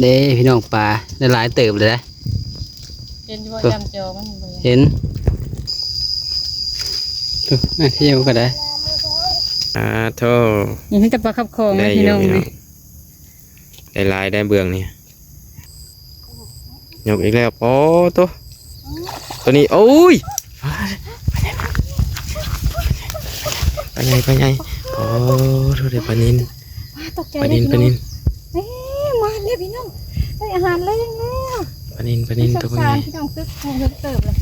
ເດ້ພີ່ນ້ອງ ປາໄດ້ຫຼາຍເຕີບເລີຍເດ້. ເຫັນຢູ່ບໍ່? ໂອ້ ຈຳຈອມັນບໍ່ເຫັນ ເຫັນ. ໂອ້ ນາທ່ຽວກໍໄດ້. ອາໂທ້ ນີ້ມີແຕ່ປາຂັບຂອງ ໄດ້ຢູ່ພີ່ນ້ອງ ພີ່ນ້ອງ ນີ້ ໄດ້ຫຼາຍໄດ້ເບືອງນີ້. ຍົກອີກແລ້ວ. ໂອ້ໂຕ ໂຕນີ້ ໂອ້ຍ ປາໃຫຍ່ ປາໃຫຍ່. ໂອ້ໂຕ ໄດ້ປານິນ ຕກໃຈ ປານິນ ເລີຍພີ່ນ້ອງ ປານິນ. ເອີ ມາແລ້ວພີ່ນ້ອງ ໄດ້ອາຫານແລງແລ້ວ. ປານິນ ປານິນ ຕົວບັກໃຫຍ່ ພີ່ນ້ອງ. ຕຶກ ເທິງເຕີບເລີຍ.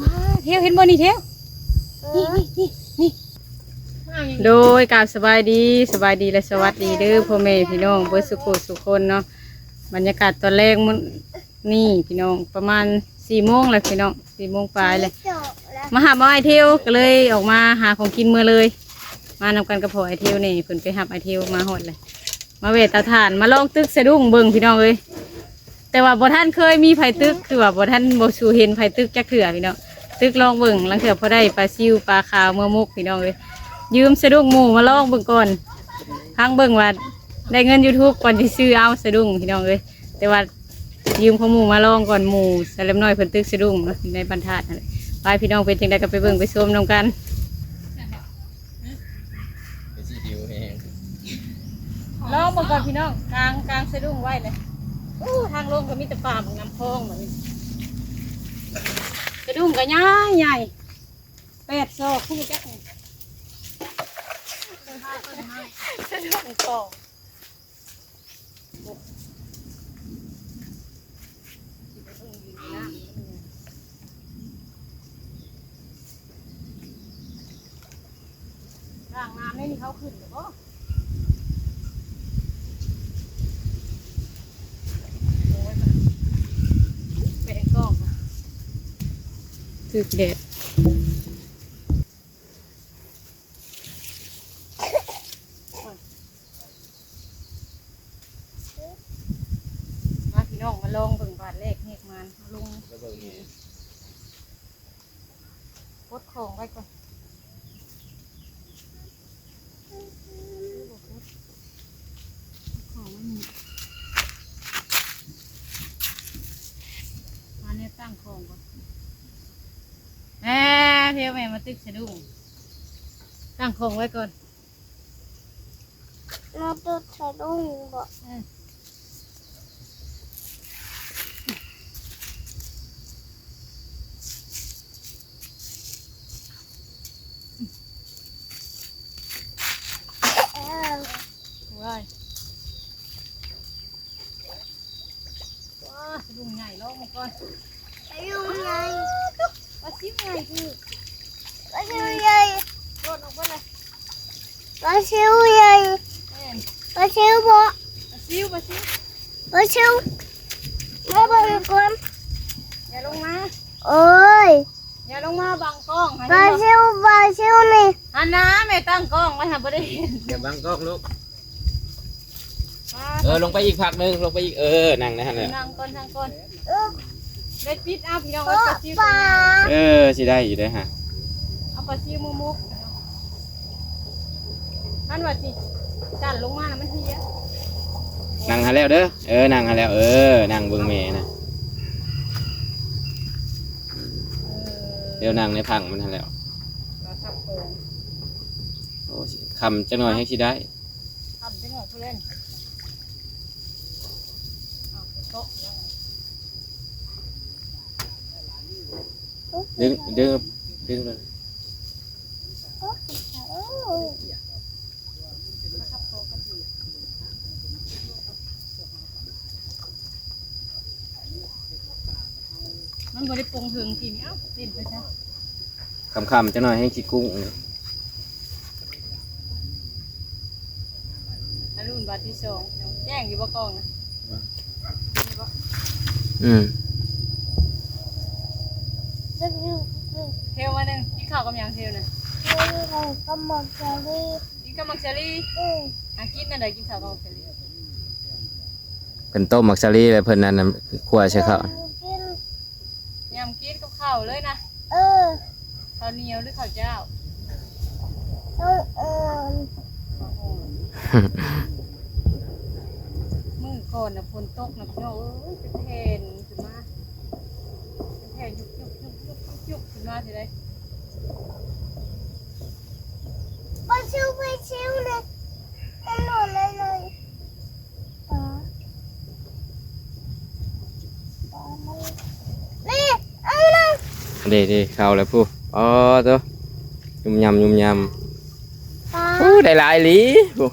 ວ້າ ທ່ຽວ ເຫັນບໍ່ນີ້ ທ່ຽວ? ນີ້ ນີ້ ນີ້ ນີ້. ໂດຍ ກາບສະບາຍດີ ສະບາຍດີ ແລະ ສະຫວັດດີເດີ ພໍ່ແມ່ພີ່ນ້ອງເບິດສູ່ຜູ້ສູ່ຄົນເນາະ. ບັນຍາກາດຕອນແລງມື້ນີ້ພີ່ນ້ອງ ປະມານສີ່ໂມງແລ້ວພີ່ນ້ອງ ສີ່ໂມງປາຍແລ້ວ. ມາຮັບເອົາອ້າຍທ່ຽວ ກໍເລີຍອອກມາຫາຂອງກິນເມືອເລີຍ. ມານຳກັນກັບພໍ່ອ້າຍທ່ຽວນີ້ ເພິ່ນໄປຮັບອ້າຍທ່ຽວມາຮອດແລ້ວ. ມາແວ່ເຕົາຖ່ານ ມາລອງຕຶກສະດຸ້ງເບິ່ງພີ່ນ້ອງເອີຍ. ແຕ່ວ່າບໍ່ທັນເຄີຍມີໃຜຕຶກ ຄືວ່າບໍ່ທັນ ບໍ່ສູ່ເຫັນໃຜຕຶກຈັກເທື່ອພີ່ນ້ອງ. ຕຶກລອງເບິ່ງ ລາງເທື່ອພໍໄດ້ປາຊິວປາຂາວເມືອໝົກພີ່ນ້ອງເອີຍ. ຢືມສະດຸ້ງໝູ່ມາລອງເບິ່ງກ່ອນ ຟັງເບິ່ງວ່າໄດ້ເງິນຢູທູບກ່ອນຊິຊື້ເອົາສະດຸ້ງພີ່ນ້ອງເອີຍ. ແຕ່ວ່າຢືມຂອງໝູ່ມາລອງກ່ອນ ໝູ່ສາວແຫຼມນ້ອຍເພິ່ນຕຶກສະດຸ້ງເນາະ ຢູ່ໃນບ້ານທາດຫັ້ນແຫຼະ. ໄປພີ່ນ້ອງ ເປັນຈັ່ງໃດກໍໄປເບິ່ງໄປຊົມນຳກັນ. ໄປຊິຫິວແຮງ ລອງເບິ່ງກ່ອນພີ່ນ້ອງ. ກາງ ກາງສະດຸ້ງໄວ້ເລີຍ. ໂອ້ ທາງລົງກໍມີແຕ່ປ່າບັກນ້ຳພອງບັດນີ້. ສະດຸ້ງກໍໃຫຍ່ໃຫຍ່ ແປດສອກ ຮູ້ຈັກນີ້ ສະດຸ້ງຂອງ. ລ້າງນ້ຳໃນນີ້ເຂົາຂຶ້ນແລ້ວບໍ່? ໂອ້ຍ ແປງກ້ອງ ຖືກແດດ. ມາພີ່ນ້ອງ ມາລອງເບິ່ງບາດແລກແຮກມານ ເອົາລົງ ມາເບິ່ງນີ້ ປົດຂອງໄວ້ກ່ອນ ຂອງໄວ້ນີ້ ຫາແນວຕັ້ງຂອງກ່ອນ. ແມ່ ທ່ຽວແມ່ມາຕຶກສະດຸ້ງ ຕັ້ງຂອງໄວ້ກ່ອນ. ມາຕຶກສະດຸ້ງບໍ? ເອີ ເອີ ວ້າຍ. ວ້າ ສະດຸ້ງໃຫຍ່ ລອງມາກ່ອນ. ສະດຸ້ງໃຫຍ່ ປາຊິວໃຫຍ່ຄື ປາຊິວໃຫຍ່ ໂດດອອກໄປເລີຍ. ປາຊິວໃຫຍ່ ແມ່ນ ປາຊິວບໍ? ປາຊິວ ປາຊິວ ປາຊິວ ມາເບິ່ງກ່ອນ ຢ່າລົງມາ ໂອ້ຍ. ຢ່າລົງມາບັງກ້ອງ ປາຊິວ ປາຊິວນີ້ ຫັ້ນນະ ແມ່ຕັ້ງກ້ອງໄວ້ຫາ ບໍ່ໄດ້ເຫັນ ຢ່າບັງກ້ອງລູກ. ເອີ ລົງໄປອີກພັກໜຶ່ງ ລົງໄປອີກ ເອີ ນັ່ງໃນຫັ້ນແຫຼະ ນັ່ງກ່ອນ ນັ່ງກ່ອນ ເອີ ໄດ້ປິດ ເອົາພີ່ນ້ອງ ເອີ ເອົາປາຊິວ ເອີ ຊິໄດ້ຢູ່ເດ້ຫະ ເອົາປາຊິວໝົກ ຄັນວ່າຊິສັ່ນລົງມານະ ມັນເຮຍ ນັ່ງຫັ້ນແລ້ວເດີ ເອີ ນັ່ງຫັ້ນແລ້ວ ເອີ ນັ່ງເບິ່ງແມ່ນະ ເອີ ດຽວນັ່ງໃນຜັງມັນຫັ້ນແລ້ວ ໂອ້ ຄ່ຳຈັກໜ້ອຍແຮງຊິໄດ້ ຄ່ຳຈັກໜ້ອຍຜູ້ເລ່ນ ອ້າວ ເກາະແລ້ວ ດຶງ ດຶງ ດຶງເລີຍ ມັນບໍ່ໄດ້ປົງເທິງ ທີນີ້ ເອົ້າ ຫຼິ້ນໄປຊະ. ຄ່ຳໆຈັກໜ້ອຍແຮງຊິກຸ້ງ ອາລຸນບາດທີສອງ ແຈ້ງຢູ່ບໍ່ກ້ອງນະ? ອືມ ເທວມາໜຶ່ງ ກິນເຂົ້າກັບຫຍັງເທວນະ? ກິນເຂົ້າກັບໝາກສາລີ ກິນກັບໝາກສາລີ ອືມ ຫາກິນແນວໃດ ກິນເຂົ້າກັບໝາກສາລີ? ເພິ່ນຕົ້ມໝາກສາລີ ແລ້ວເພິ່ນອັນນັ້ນ ຂົ້ວໃສ່ເຂົ້າ ຍຳກິນ ຍຳກິນກັບເຂົ້າເລີຍນະ ເອີ ເຂົ້າໜຽວຫຼືເຂົ້າຈ້າວ? ເຂົ້າອ່ອນ ເຂົ້າອ່ອນ ມື້ ຕອນນະຝົນຕົກນະພີ່ນ້ອງເອີຍ ເປັນແຜ່ນຂຶ້ນມາ ເປັນແຜ່ນຍຸບໆໆໆຂຶ້ນມາຊິໄດ້ ປາຊິວ ປາຊິວເລີຍ ມັນໂດດເລີຍເລີຍ ປາ ປາ ນີ້ ເອົານະ ເດ້ໆ ເຂົ້າແລ້ວພຸ້ນ ອໍ ໂຕ ຍຸ່ມຍຳ ຍຸ່ມຍຳ ປາ ໂອ້ ໄດ້ຫຼາຍອີ່ຫຼີພຸ້ນ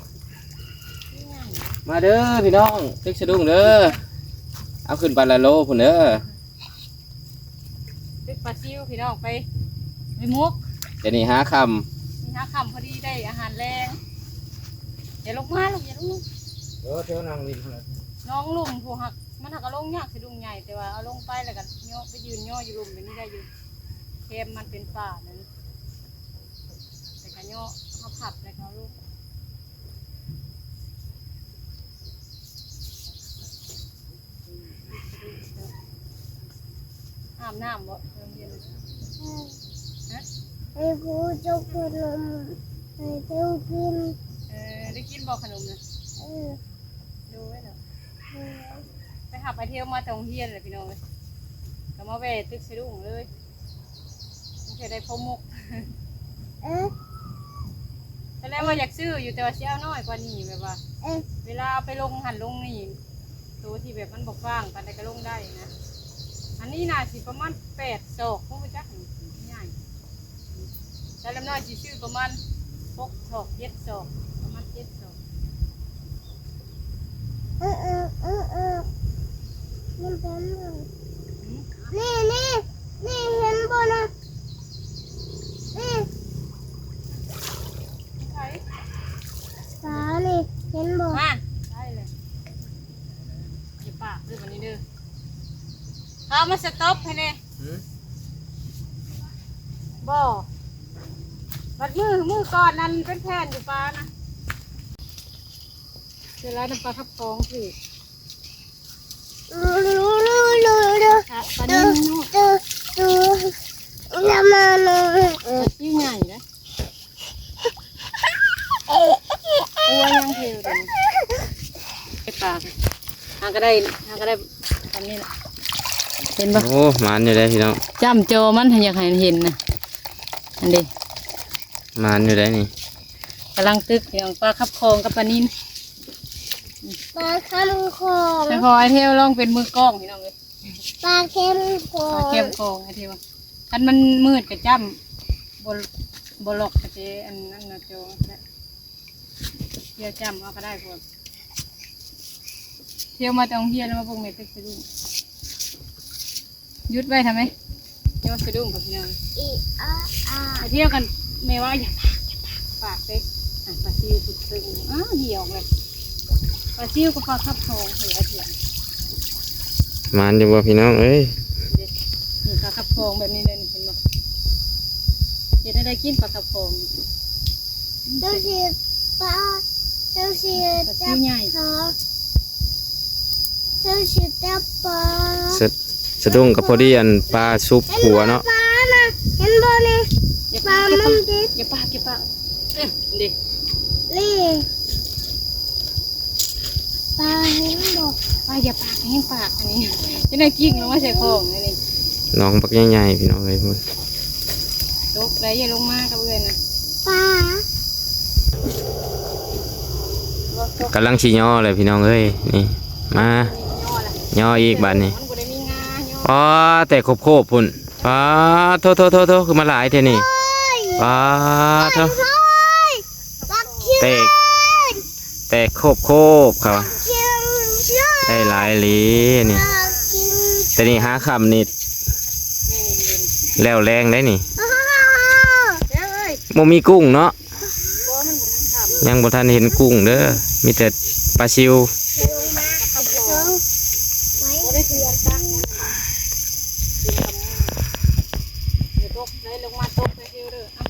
ມາເດີພີ່ນ້ອງ ຕຶກສະດຸ້ງເດີ ເອົາຂຶ້ນປາລະໂລພຸ້ນເດີ ຕຶກປາຊິວພີ່ນ້ອງ ໄປ ໄປໝົກ ດຽວນີ້ຫາຄ່ຳ ນີ້ຫາຄ່ຳ ພໍດີໄດ້ອາຫານແລງ ຢ່າລົງມາລູກ ຢ່າລົງມາ ເອີ ແຖວນັ່ງຫຼິ້ນຫັ້ນແຫຼະ ໜອງລຸ່ມຜູ້ຮັກ ມັນຫາກເອົາລົງຍາກ ສະດຸ້ງໃຫຍ່ ແຕ່ວ່າເອົາລົງໄປແລ້ວກໍຍໍໄປຢືນຍໍຢູ່ລຸ່ມແບບນີ້ໄດ້ຢູ່ ແຄມມັນເປັນປ່ານັ້ນ ແຕ່ກໍຍໍເຮົາພັບແລ້ວກໍເອົາລົງ ອາບນ້ຳບໍ່ ໂຮງຮຽນ ຮະ ໃຫ້ຄູຈົກຂະໜົມໃຫ້ເຈົ້າກິນ ເອີ ໄດ້ກິນບໍ່ຂະໜົມນະ ເອີ ໂດຍເນາະ ໂດຍ ໄປຮັບອ້າຍທຽວມາແຕ່ໂຮງຮຽນແຫຼະພີ່ນ້ອງເອີຍ ກໍມາແວ່ຕຶກສະດຸ້ງເລີຍ ມັນຈະໄດ້ພໍໝົກ ເອີ ຕອນແລກວ່າຢາກຊື້ຢູ່ ແຕ່ວ່າຊິເອົານ້ອຍກວ່ານີ້ ແບບວ່າ ເອີ ເວລາເອົາໄປລົງຫັ້ນລົງນີ້ ໂຕທີ່ແບບມັນບໍ່ກວ້າງປານໃດກໍລົງໄດ້ນະ ອັນນີ້ໜ້າຊິປະມານແປດສອກ ບໍ່ຮູ້ຈັກ ໃຫຍ່ ແຕ່ລຳນ້ອຍຊິຊື້ປະມານຫົກສອກ ເຈັດສອກ ປະມານເຈັດສອກ ເອີ ເອີ ເອີ ເອີ ມັນເປັນ ນີ້ ນີ້ ນີ້ ເຫັນບໍ່ນະ ນີ້ ໃຜ ປານີ້ ເຫັນບໍ່ ມາ ໄດ້ເລີຍ ຢ່າປາກເດີບັດນີ້ເດີ ເອົາມາສະຕັອບໃຫ້ແດ່ ຫື ບໍ່ ບັດມື້ ມື້ກ່ອນນັ້ນເປັນແຜ່ນຢູ່ປານະ ເວລານຳປາຂັບຂອງຖືກ ປາ ປານິນເນາະ ປາຊິວໃຫຍ່ເດ້ ໂອ້ຍ ຍັງເທວເດ້ ໄປປາກ ຫາກໍໄດ້ ຫາກໍໄດ້ອັນນີ້ລະ ເຫັນບໍ່ ໂອ້ ໝານຢູ່ເດ້ພີ່ນ້ອງ ຈ້ຳຈໍມັນ ຖ້າຢາກໃຫ້ມັນເຫັນນະ ອັນເດ້ ໝານຢູ່ໄດ໋ນີ້ ກຳລັງຕຶກພີ່ນ້ອງ ປາຂັບຂອງກັບປານິນ ປາຂັບຂອງ ໃຫ້ພໍ່ອ້າຍເທວລອງເປັນມືກ້ອງພີ່ນ້ອງເອີຍ ປາແຄມຂອງ ປາແຄມຂອງ ອ້າຍເທວ ຄັນມັນມືດກໍຈ້ຳ ບໍ່ ບໍ່ລັອກກໍຊິອັນນັ້ນເນາະ ໂຈ ດຽວຈ້ຳເອົາກໍໄດ້ພວກ ທຽວມາແຕ່ໂຮງຮຽນມາເບິ່ງແມ່ຕຶກສະດຸ້ງ ຢຸດໄວ້ທຳໄມ ເຈົ້າສະດຸ້ງກັບຍາງ ອີອາອາ ໄປທຽວກັນ ແມ່ວ່າຢ່າປາກ ຢ່າປາກ ປາກເດ້ ອ່ະ ປາຊິວພຸ້ນເຊິ່ງ ອ້າວ ເຫ່ຍອອກແລ້ວ ປາຊິວກັບປາຂັບຂອງ ເຫັນແລ້ວເຫັນ ໝານຢູ່ບໍ່ພີ່ນ້ອງເອີຍ ເດ້ ນີ້ປາຂັບຂອງແບບນີ້ເດ້ ເຫັນບໍ່ ເຮັດແນວໃດກິນປາຂັບຂອງ ເຈົ້າຊິປາ ເຈົ້າຊິຈັບຂອງ ເຈົ້າຊິຈັບປາ ສະ ສະດຸ້ງກໍພໍດີອັນປາຊຸບຫົວເນາະ ເຫັນບໍ່ປານະ ເຫັນບໍ່ນີ້ ປາມັນຕິດ ຢ່າປາກ ຢ່າປາກ ເອີ ນີ້ ນີ້ ປາເຫັນບໍ່ ປາຢ່າປາກ ແຮງປາກອັນນີ້ ຈະໄດ້ກິ້ງລົງມາໃສ່ຂອງອັນນີ້ ໜອງບັກໃຫຍ່ໆ ພີ່ນ້ອງເອີຍ ຕົກໄດ້ ຢ່າລົງມາກັບເອື້ອຍນະ ປາ ກຳລັງຊິຍໍແຫຼະພີ່ນ້ອງເອີຍ ນີ້ ມາຍໍອີກບາດນີ້ ມັນບໍ່ໄດ້ມີງາຍໍ ອໍ ແຕກໂຄບໆ ພຸ້ນ ປາໂທ ໂທ ໂທ ໂທ ຄືມາຫຼາຍແທ້ນີ້ ປາໂທ ແຕກ ແຕກໂຄບໆ ເຂົາ ໄດ້ຫຼາຍອີ່ຫຼີນີ້ ແຕ່ນີ້ຫາຄ່ຳນີ້ ແລ້ວແລງໄດ໋ນີ້ ບໍ່ມີກຸ້ງເນາະ ຍັງບໍ່ທັນເຫັນກຸ້ງເດີ ມີແຕ່ປາຊິວ ບໍ່ໄດ້ເຖືອນຕັກ ເດີຕົກໄດ້ລົງມາຕົກໄດ້ເທວເດີ ເອົາ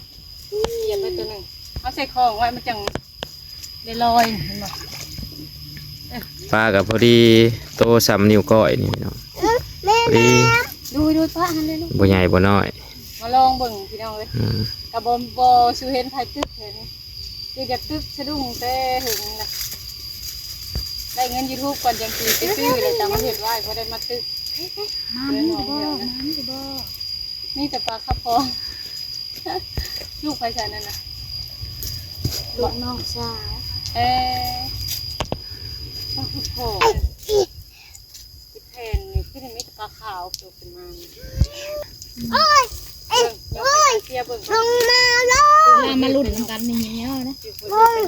ຢຽບໄປຕົວໜຶ່ງ ເອົາໃສ່ຂອງໄວ້ ມັນຈັ່ງໄດ້ລອຍ ເຫັນບໍ່ ປາກໍພໍດີໂຕສ່ຳນິ້ວກ້ອຍນີ້ເນາະ ພໍດີ ດູ ດູປາຫັ້ນເລີຍລູກ ບໍ່ໃຫຍ່ບໍ່ນ້ອຍ ມາລອງເບິ່ງພີ່ນ້ອງເອີຍ ອືມ ກໍບໍ່ ບໍ່ສູ່ເຫັນໃຜຕຶກເທື່ອນີ້ ຄືຢາກຕຶກສະດຸ້ງແຕ່ຫຶງລະ ໄດ້ເງິນຢູທູບກ່ອນຈັ່ງຊິໄປຊື້ ແລ້ວຈັ່ງມາເຮັດໄວ້ ບໍ່ໄດ້ມາຕຶກ. ມາມີບໍ່? ມາມີບໍ່? ມີແຕ່ປາຂາບຂອງ. ລູກໃຜຊະນັ້ນນະ? ລູກນ້ອງສາວ. ເອີ ປາຂາບຂອງ. ເຮັດແຜ່ນນີ້ຄືໄດ້ມີແຕ່ປາຂາວໂຕຂຶ້ນມານີ້. ໂອ້ຍ ເບິ່ງ ໂອ້ຍ ເບິ່ງ ລົງມາແລ້ວ. ມາ ມາລຸ້ນນຳກັນນີ້ ເນາະ ໂອ້ຍ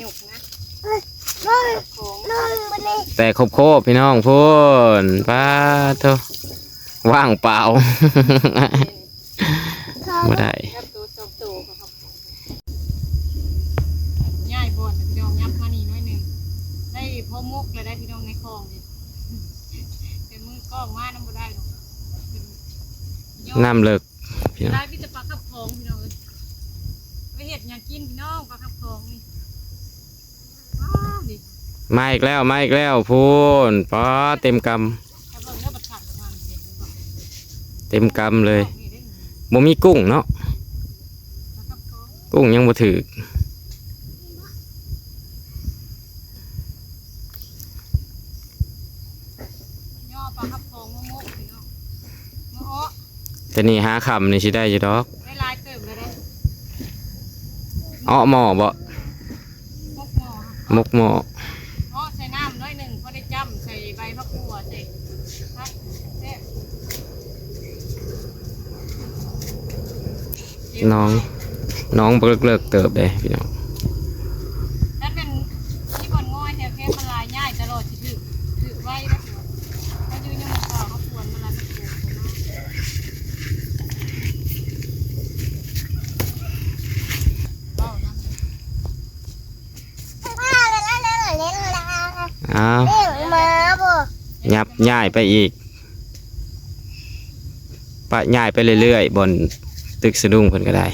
ໂອ້ຍ ລົງ ລົງມາເລີຍ. ແຕ່ຄົບໆ ພີ່ນ້ອງພຸ້ນ ປາໂທ ວ່າງເປົ່າ ບໍ່ໄດ້. ຍ້າຍບ່ອນ ພີ່ນ້ອງ ຫຍັບມານີ້ໜ້ອຍໜຶ່ງ ໄດ້ພໍໝົກແລ້ວໄດ໋ ພີ່ນ້ອງ ໃນຄອງນີ້ ແຕ່ມືກ້ອງມານຳບໍ່ໄດ້ດອກ. ນ້ຳເລິກ ພີ່ນ້ອງ ຫຼາຍມີແຕ່ປາຂາບຂອງ ພີ່ນ້ອງເອີຍ. ໄປເຮັດຫຍັງກິນ ພີ່ນ້ອງ ປາຂາບຂອງນີ້. ມາອີກແລ້ວ ມາອີກແລ້ວພຸ້ນ ປາ ເຕັມກຳ ເຕັມກຳເລີຍ. ບໍ່ມີກຸ້ງເນາະ ກຸ້ງຍັງບໍ່ຖືກ. ຍໍປາຂາບຂອງມາໝົກ ພີ່ນ້ອງ ມາເອາະ. ແຕ່ນີ້ຫາຄ່ຳນີ້ຊິໄດ້ຢູ່ດອກ ໄດ້ຫຼາຍເຕີບແລ້ວເດ້. ເອາະໝໍ້ບໍ່? ໝົກໝໍ້ ໝົກໝໍ້ ເອາະໃສ່ນ້ຳໜ້ອຍໜຶ່ງ ພໍໄດ້ຈ້ຳໃສ່ໃບຜັກບົວ ໃສ່ຜັກ ແຊບ. ໜອງ ໜອງບໍ່ເລິກເຕີບເດ້ ພີ່ນ້ອງ. ຄັນແມ່ນມີບ່ອນງອຍແຖວແຄມມັນຫຼາຍ ຍ້າຍຕະຫຼອດຊິຖືກ ຖືກໄວເດ້. ຖ້າຢູ່ຍັງບໍ່ເຂົ້າ ເຮົາຄວນມັນລະມັນໂກງເຂົ້າມາ. ເວົ້ານຳ ອ້າວ ຫຍັບຍ້າຍໄປອີກ ປະຍ້າຍໄປເລື້ອຍໆ ບ່ອນຕຶກສະດຸ້ງເພິ່ນກໍໄດ້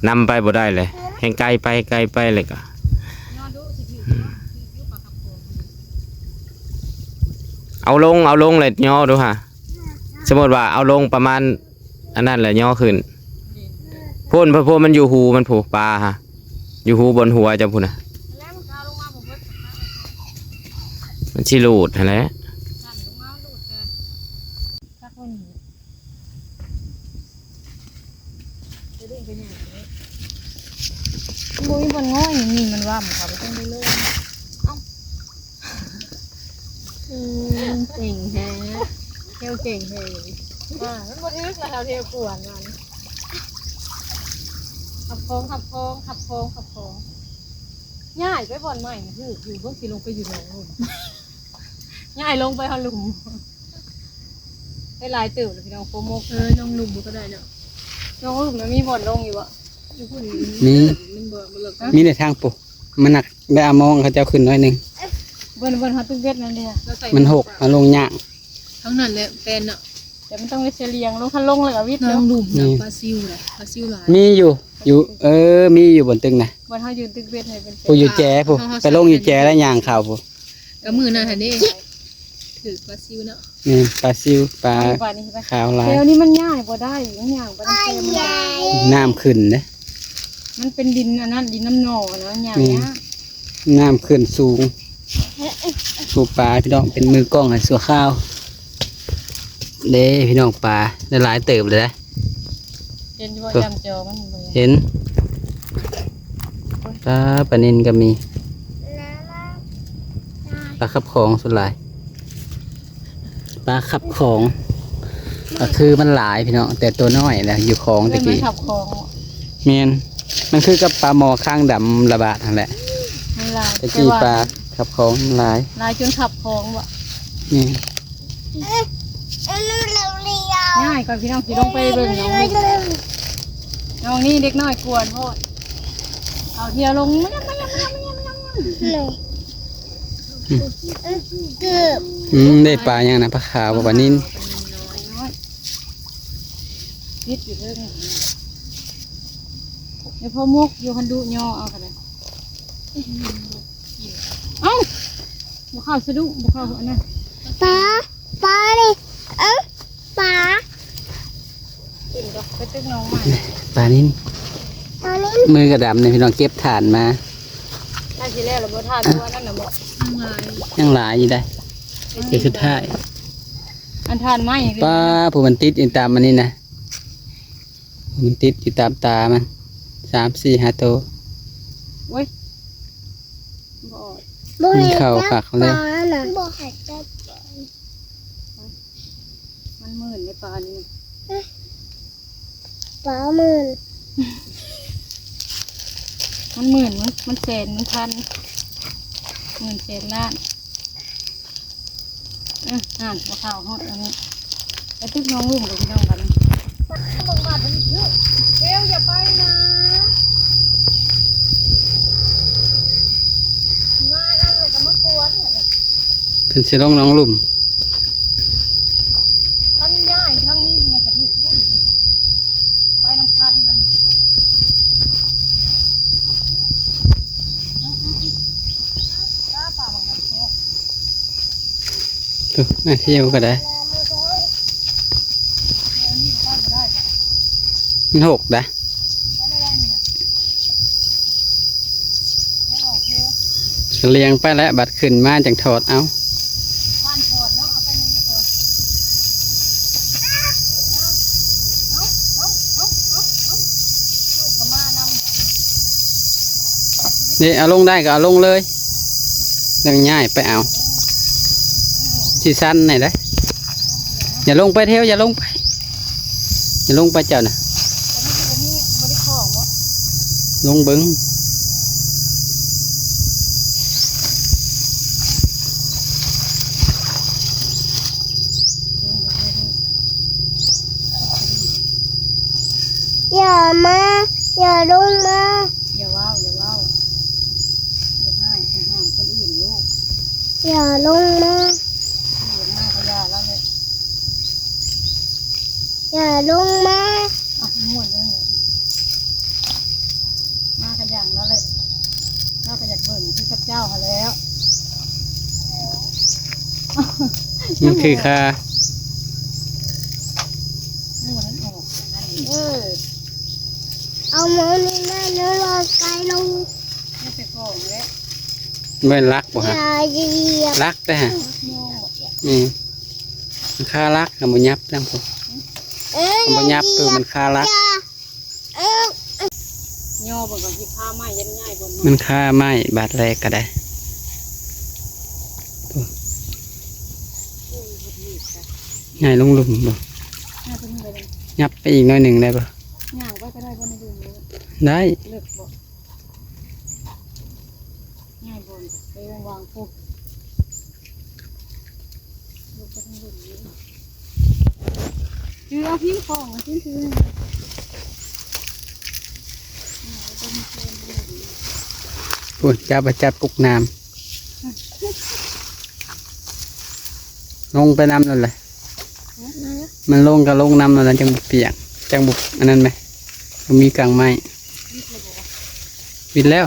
ນຳໄປບໍ່ໄດ້ເລີຍ ແຮ່ງໄກໄປ ໄກໄປແລ້ວກໍ ເອົາລົງ ເອົາລົງແລ້ວຍໍດູຫາ. ສົມມຸດວ່າເອົາລົງປະມານອັນນັ້ນແຫຼະຍໍຂຶ້ນ ພຸ້ນ ພຸ້ນ ມັນຢູ່ຫູມັນພຸ້ນ ປາຫະ ຢູ່ຫູບ່ອນຫົວເຈົ້າພຸ້ນນະ ມັນຊິຫຼຸດຫັ້ນແຫຼະ. ບໍ່ມີບ່ອນງອຍ ນີ້ມັນວ່າມັນເຂົ້າໄປຈັ່ງໄດ້ລົງ. ເອົ້າ ອືມ ເກັ່ງແຮງ ແຂ້ວເກັ່ງແຮງ. ອ່າ ມັນບໍ່ຖືກແລ້ວ ແຖວຂວນມັນ ຂັບຂອງ ຂັບຂອງ ຂັບຂອງ ຂັບຂອງ. ຍ້າຍໄປບ່ອນໃໝ່ນະ ຖືກຢູ່ ເບິ່ງຊິລົງໄປຢູ່ໜອງລຸ່ມ ຍ້າຍລົງໄປຮອດລຸ່ມ. ໄດ້ຫຼາຍເຕີບແລ້ວ ພີ່ນ້ອງ ໂຄໝົກ. ເອີ ໜອງລຸ່ມກໍໄດ້ເນາະ ໜອງລຸ່ມນະ ມີບ່ອນລົງຢູ່ບໍ່? ຢູ່ພຸ້ນ ມີ ມັນບໍ່ ບໍ່ເລິກ ຮະ ມີແຕ່ທາງປູ ມັນໜັກ ໄດ້ເອົາມອງເຂົາເຈົ້າຂຶ້ນໜ້ອຍໜຶ່ງ. ບ່ອນ ບ່ອນເຮົາຕຶກເບັດນັ້ນເດ້ ມັນຫົກ ເອົາລົງຍາກ. ທາງນັ້ນແຫຼະແປນເນາະ ແຕ່ມັນຕ້ອງໄດ້ສະຫຼຽງລົງ ຄັນລົງແລ້ວກໍວິດ. ໜອງລຸ່ມນະ ແມ່ນ ປາຊິວນະ ປາຊິວຫຼາຍ. ມີຢູ່ ຢູ່ ເອີ ມີຢູ່ບ່ອນຕຶກນະ ບ່ອນເຮົາຢືນຕຶກເບັດໃຫ້ເປັນ ຜູ້ຢູ່ແຈ ຜູ້ ເຮົາ ເຮົາ ໄປລົງຢູ່ແຈ ແລ້ວຍ່າງເຂົ້າຜູ້. ກໍມື້ນັ້ນຫັ້ນເດ້ ຖືກປາຊິວເນາະ. ແມ່ນ ປາຊິວ ປາຂາວຫຼາຍ. ແຖວນີ້ມັນຍ້າຍບໍ່ໄດ້ ມັນຍ່າງໄປນຳແຄມ ນ້ຳຂຶ້ນເດ້ ມັນເປັນດິນອັນນັ້ນ ດິນນ້ຳໜໍ່ນະ ຍ່າງຍາກ. ນ້ຳຂຶ້ນສູງ ຜູ້ປາ ພີ່ນ້ອງ ເປັນມືກ້ອງໃຫ້ຊົ່ວຄາວເດ້ ພີ່ນ້ອງ. ປາໄດ້ຫຼາຍເຕີບເລີຍເດ້. ເຫັນຢູ່ບໍ່? ຈ້ຳຈໍມັນບໍ່ເຫັນ ເຫັນ. ປາ ປານິນກໍມີ ປາຂັບຂອງສ່ວນຫຼາຍ ປາຂັບຂອງ ກໍຄືມັນຫຼາຍ ພີ່ນ້ອງ ແຕ່ຕົວນ້ອຍແຫຼະ ຢູ່ຂອງແຕ່ກີ້ ເອີ້ນມັນຂັບຂອງ. ແມ່ນ ມັນຄືກັບປາໝໍ້ຄາງດຳລະບາດຫັ້ນແຫຼະ ມັນຫຼາຍ ແຕ່ກີ້ ແຕ່ວ່າ ປາຂັບຂອງມັນຫຼາຍ ຫຼາຍຈົນຂັບຂອງບໍ່? ແມ່ນ. ຍ້າຍກ່ອນ ພີ່ນ້ອງ ຊິລົງໄປເບິ່ງໜອງນີ້ ໜອງນີ້ເດັກນ້ອຍກວນໂພດ ເອົາທ່ຽວລົງ ມາຍຳ ມາຍຳ ມາຍຳ ມາຍຳ ມາຍຳ. ອືມ ອືມ ໄດ້ປາຫຍັງນະ? ປາຂາວບໍ່? ປານິນ ປານິນນ້ອຍ ຕິດຢູ່ເທິງ ດຽວພໍໝົກຢູ່ ຄັນດຸຍໍເອົາກໍໄດ້. ເອົ້າ ບໍ່ເຂົ້າສະດຸ້ງ ບໍ່ເຂົ້າອັນນັ້ນ ປາ ປານີ້ ເອີ ປາ ຂຶ້ນກໍໄປຕຶກໜອງໃໝ່ ປານິນ ປານິນ ມືກໍດຳນີ້ ພີ່ນ້ອງ ເກັບຖ່ານມາ ໃກ້ຊິແລ້ວລະບໍ່? ຖ່ານຕົວນັ້ນນະບໍ່? ຍັງ ຍັງຫຼາຍຢູ່ໄດ໋. ເທື່ອສຸດທ້າຍ ອັນທານໄມ້ ປ້າ ຜູ້ມັນຕິດຢູ່ຕາມອັນນີ້ນະ ມັນຕິດຢູ່ຕາມຕາມັນ ສາມ ສີ່ ຫ້າໂຕ. ໂອ້ຍ ບໍ່ອອກ ມັນເຂົ້າຄັກແລ້ວ. ບໍ່ໃຫ້ຈັບ ມັນໝື່ນໃນປານີ້ ປາໝື່ນ ມັນໝື່ນ ມັນ ມັນແສນ ມັນພັນ ໝື່ນແສນລ້ານ. ອື ອ່ານ ບໍ່ເຂົ້າຮອດອັນນີ້ ໄປຕຶກນ້ອງລຸ້ມກັນ ພີ່ນ້ອງບັດນີ້. ເບວ ຢ່າໄປນະ ມານຳແລ້ວກໍມາກວນ. ເພິ່ນຊິລົງໜອງລຸ່ມ ຄັນຍ້າຍທາງນີ້ມັນກະຖືກ ໄປນຳຄັນມັນ. ໂອ້ ນາທ່ຽວກໍໄດ້ ມັນຫົກດະ. ສະລຽງໄປແລ້ວ ບັດຂຶ້ນມາຈັ່ງຖອດເອົາ. ນີ້ ເອົາລົງໄດ້ກໍເອົາລົງເລີຍ ແລ້ວຍ້າຍໄປເອົາ. ຊິຊັນແດ່ເດ້. ຢ່າລົງໄປແຖວ ຢ່າລົງໄປ ຢ່າລົງໄປເຈົ້ານະ. ລົງເບິ່ງ. ຢ່າມາ ຢ່າລົງມາ. ຢ່າເວົ້າ ຢ່າເວົ້າ ຢ່າຮ້າຍ ຢ່າຫ້າມຄົນອື່ນລູກ. ຢ່າລົງມາ ຢ່າມາກໍຢ່າລາວເລີຍ. ຢ່າລົງມາ. ອ່ະ ມ່ວນເລີຍ ມາກໍຢ່າງລາວເລີຍ. ລາວກໍຢາກເບິ່ງຄືກັບເຈົ້າຫັ້ນແຫຼ້ວ. ມັນຄືຄາ ໝູນັ້ນອອກຫັ້ນ ເອີ ເອົາໝູນີ້ມາ ແລ້ວລອດໄຟລົງ. ແມ່ນລັກບໍ່ຮະ? ລັກແທ້ຮະ. ອືມ ມັນຄາລັກ ມັນບໍ່ຫຍັບນຳພຸ້ນ. ເອີ ມັນບໍ່ຫຍັບ ເອີ ມັນຄາລັກ. ຍໍເບິ່ງກ່ອນ ຊິຄາໄມ້ ຢ້ານຍ້າຍບ່ອນ ມັນຄາໄມ້ບາດແລກກໍໄດ້. ຍ້າຍລົງລຸ່ມບໍ່? ຫຍັບໄປອີກໜ້ອຍໜຶ່ງໄດ້ບໍ່? ຍ່າງໄປກໍໄດ້ບໍ່ ໃນລຸ່ມນີ້? ໄດ້. ເລິກບໍ່? ງ່າຍບໍ່? ໄປວາງພຸ້ນ ລົງໄປທາງລຸ່ມນີ້. ຖືເອົາພິມຂອງ ພິມຖື. ພຸ້ນ ຈັບ ຈັບກົກນ້ຳ ລົງໄປນຳນັ້ນແຫຼະ. ມັນລົງກໍລົງນຳນັ້ນແຫຼະ ຈັ່ງບໍ່ປຽກ ຈັ່ງບໍ່ອັນນັ້ນແໝ່. ບໍ່ມີກາງໄມ້. ວິດແລ້ວ.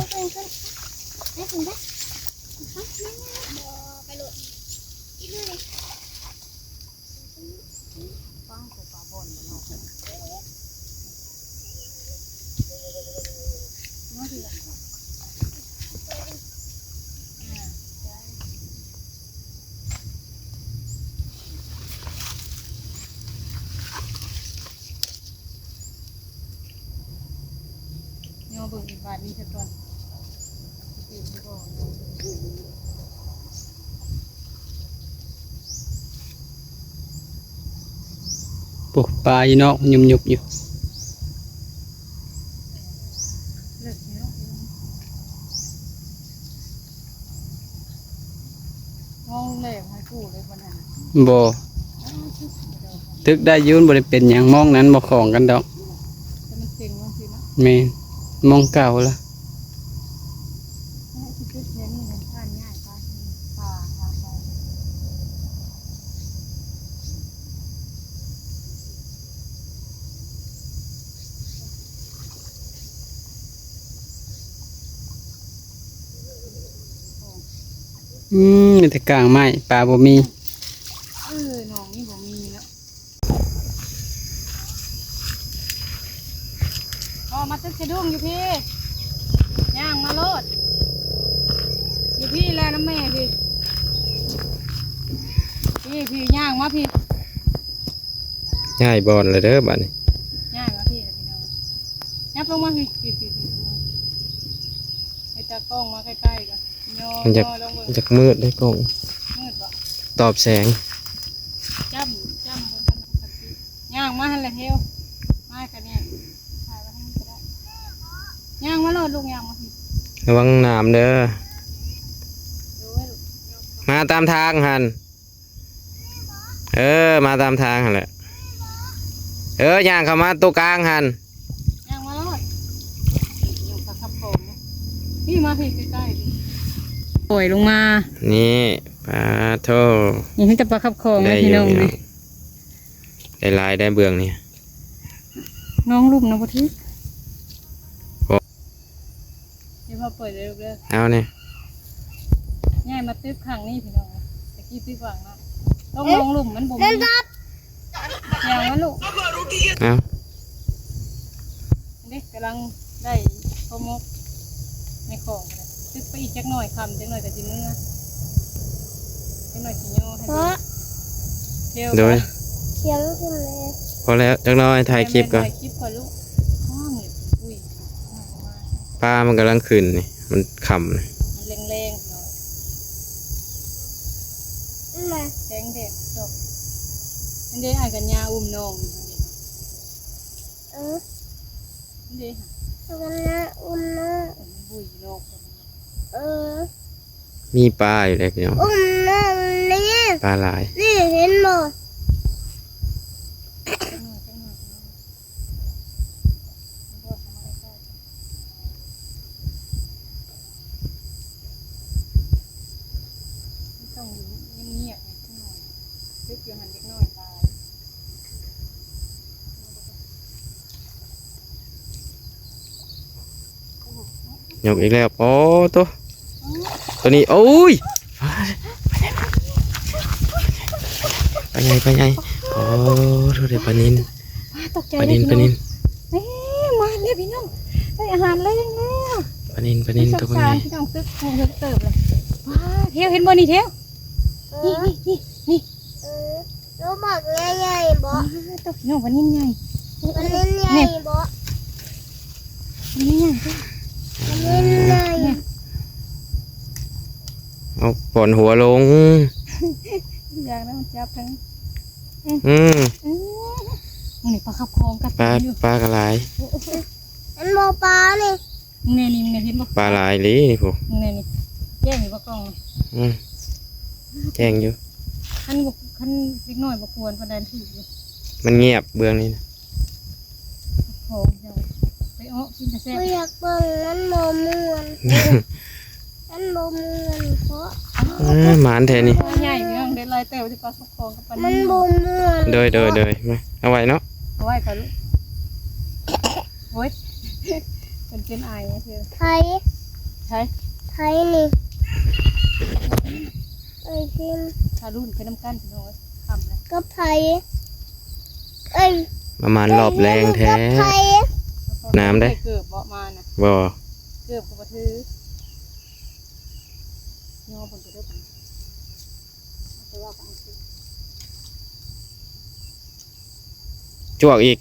ຍໍເບິ່ງບາດນີ້ຊະກ່ອນ. ໂອ້ ປາຢູ່ນອກມັນຍຸບໆຢູ່. ມອງແຫຼມໃຫ້ກູເລີຍບໍ່ນັ້ນນະ? ບໍ່ ຕຶກໄດ້ຢູ່ ມັນບໍ່ໄດ້ເປັນຫຍັງ. ມອງນັ້ນບໍ່ຂອງກັນດອກ ແຕ່ມັນເຕັງຈັ່ງຊີ້ນະ. ແມ່ນ ມອງເກົ່າລະ. ອືມ ມີແຕ່ກາງໄມ້ ປາບໍ່ມີ. ເອີ ໜອງນີ້ບໍ່ມີເນາະ. ພໍມາຕຶກສະດຸ້ງຢູ່ພີ້ ຍ່າງມາໂລດ ຢູ່ພີ້ແຫຼະນຳແມ່ພີ້. ພີ່ໆ ຍ່າງມາພີ່ ຍ້າຍບ່ອນແລ້ວເດີບາດນີ້ ຍ້າຍມາພີ່ລະພີ່ນ້ອງ ຍັບລົງມາພີ່ ພີ່ໆ ພີ່ ລົງມາ ໃຫ້ຕາກ້ອງມາໃກ້ໆ ກໍຍໍ ມັນຢາກ ຍໍລົງເບິ່ງ ຢາກມືດເດ້ກ້ອງ ມືດບໍ່? ຕອບແສງ ຈ້ຳ ຈ້ຳເບິ່ງ ຍ່າງມາຫັ້ນແຫຼະເທວ ມາກະແນ່ ຖ່າຍໄວ້ທາງນີ້ກໍໄດ້ ຍ່າງມາໂລດລູກ ຍ່າງມາພີ້ ລະວັງໜາມເດີ ໂດຍລູກ ມາຕາມທາງຫັ້ນ ເອີ ມາຕາມທາງຫັ້ນແຫຼະ ເອີ ຍ່າງເຂົ້າມາໂຕກາງຫັ້ນ ຍ່າງມາໂລດ ຍ່າງປາຂັບຂອງ ນີ້ມາພີ້ໃກ້ໆ ປ່ອຍລົງມາ ນີ້ ປາໂທ້ ນີ້ມີແຕ່ປາຂັບຂອງ ໄດ້ຢູ່ ພີ່ນ້ອງ ນີ້ ນີ້ ໄດ້ຫຼາຍໄດ້ເບື້ອງນີ້ ນ້ອງລຸ່ມນະບໍ່ຖືກ ໂອ້ ດຽວມາເປີດເດີລູກເດີ ເອົານີ້ ຍ້າຍມາຕຶກຂ້າງນີ້ພີ່ນ້ອງ ຕະກີ້ຕຶກຫວ່າງນະ ຕ້ອງ ເອີ ນ້ອງລຸ່ມມັນບໍ່ມີ ຢ່າງນັ້ນລູກ ເອົາ ເດ້ ກຳລັງໄດ້ພໍໝົກ ໃນຂອງກໍໄດ້ ຕຶກໄປອີກຈັກໜ້ອຍ ຄ່ຳຈັກໜ້ອຍກໍຊິເມືອ ຈັກໜ້ອຍຊິຍໍໃຫ້ເບິ່ງ ໂດຍ ສຽງຂຶ້ນແລ້ວ ພໍແລ້ວ ຈັກໜ້ອຍຖ່າຍຄລິບກ່ອນ ຖ່າຍຄລິບກ່ອນລູກ ອ້າວ ອຸ້ຍ ປາມັນກຳລັງຂຶ້ນນີ້ ມັນຄ່ຳນີ້ ມັນແລງໆ ເນາະ ແສງແດດສ່ອງ ອັນເດ ອ້າຍກັນຍາອຸ້ມນ້ອງຢູ່ຫັ້ນເດ ເອີ ເດ ກັນຍາອຸ້ມນ້ອງ ເອີ ມັນບຸ້ຍໂລກ ເອີ ມີປາຢູ່ເດ້ພີ່ນ້ອງ ອຸ້ມນ້ອງນີ້ ປາຫຼາຍ ນີ້ເຫັນບໍ່? ຕ້ອງຢູ່ງຽບໆ ຈັກໜ້ອຍ ລຶກຢູ່ຫັ້ນຈັກໜ້ອຍຫຼາຍ. ຍົກອີກແລ້ວ ໂອ້ໂຕ ໂຕນີ້ ໂອ້ຍ ປາໃຫຍ່ ປາໃຫຍ່ ໂອ້ໂຕ ໄດ້ປານິນ ປາ ຕົກໃຈ ປານິນ ເລີຍ ປານິນ ເອີ ມາແລ້ວພີ່ນ້ອງ ໄດ້ອາຫານແລງແລ້ວ ປານິນ ປານິນ ຕົກໃຫຍ່ ພີ່ນ້ອງ ຕຶກ ເທິງເຕີບເລີຍ ປາ ເທວ ເຫັນບໍ່ນີ້ ເທວ ເອີ ນີ້ ນີ້ ນີ້ ເອີ ໂຕບັກໃຫຍ່ໆ ບໍ່ ປາ ຕົກ ພີ່ນ້ອງ ປານິນໃຫຍ່ ປານິນໃຫຍ່ ນີ້ ບໍ່ ປານິນໃຫຍ່ ປານິນໃຫຍ່ ນີ້ ເອົາປ່ອນຫົວລົງ ຢ່າງນັ້ນມັນຈັບທັງ ອືມ ອືມ ນີ້ປາຂັບຂອງກັດ ປາ ຢູ່ ປາກໍຫຼາຍ ເຫັນບໍ່ປານີ້ ນີ້ ນີ້ ນີ້ ເຫັນບໍ່ ປາຫຼາຍເລີຍນີ້ພຸ້ນ ນີ້ ນີ້ ແຈ້ງຢູ່ບໍ່ກ້ອງ ອືມ ແຈ້ງຢູ່ ຄັນບໍ່ ຄັນເດັກນ້ອຍບໍ່ຄວນປານໃດຖືກຢູ່ ມັນງຽບເບື້ອງນີ້ນະ ຂອງເຈົ້າໄປເອາະກິນກະແຊບ ບໍ່ຢາກເບິ່ງ ມັນບໍ່ມ່ວນ ມັນບໍ່ມ່ວນ ເພາະ ເອີ ໝານແທ້ນີ້ ໂຕໃຫຍ່ພີ່ນ້ອງ ໄດ້ຫຼາຍເຕີບ ປາ ຂອງກັບປາ ມັນບໍ່ມ່ວນ ໂດຍ ໂດຍ ໂດຍ ມາ ເອົາໄວ້ເນາະ ເອົາໄວ້ກ່ອນລູກ ໂອ້ຍ ເປັນ ເປັນໄອເທື່ອ ໃຜ ໃຜ ໃຜນີ້ ເອີຍ ທີມ ຖ້າລຸ້ນໄປນຳກັນພີ່ນ້ອງເອີຍ ຄ່ຳແລ້ວ ກັບໃຜ ເອີຍ ປະມານຮອບແລງແທ້ ເອີຍ ກັບໃຜ ນ້ຳເດ້ ເກີບບໍ່ມານະ ບໍ່ ເກີບກໍບໍ່ຖື ຍໍເບິ່ງກໍເດີ ໄປເວົ້າກັນ ຈວກອີກ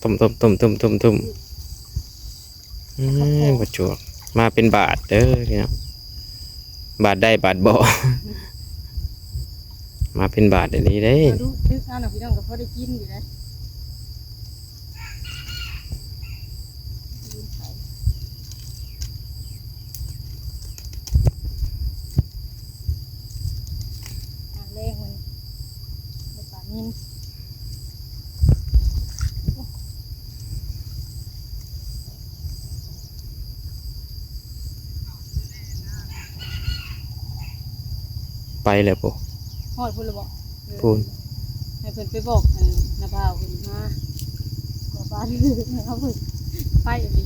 ຕຸ້ມໆໆໆໆ ອືມ ບໍ່ຈວກ ມາເປັນບາດເດີພີ່ນ້ອງ ບາດໄດ້ບາດບໍ່ ມາເປັນບາດອີ່ຫຼີເດ້ ມາດູ ຕຶກເອົານະພີ່ນ້ອງ ກໍພໍໄດ້ກິນຢູ່ເດ້. ແລງມັນໄດ້ປານິນ ໄປແລ້ວພຸ້ນ ຮອດພຸ້ນແລ້ວບໍ່? ເອີ ພຸ້ນ ໃຫ້ເພິ່ນໄປບອກອັນນ້າບ່າວເພິ່ນມາ ກໍບ້ານເຮົາເພິ່ນໄປອີ່ຫຼີ.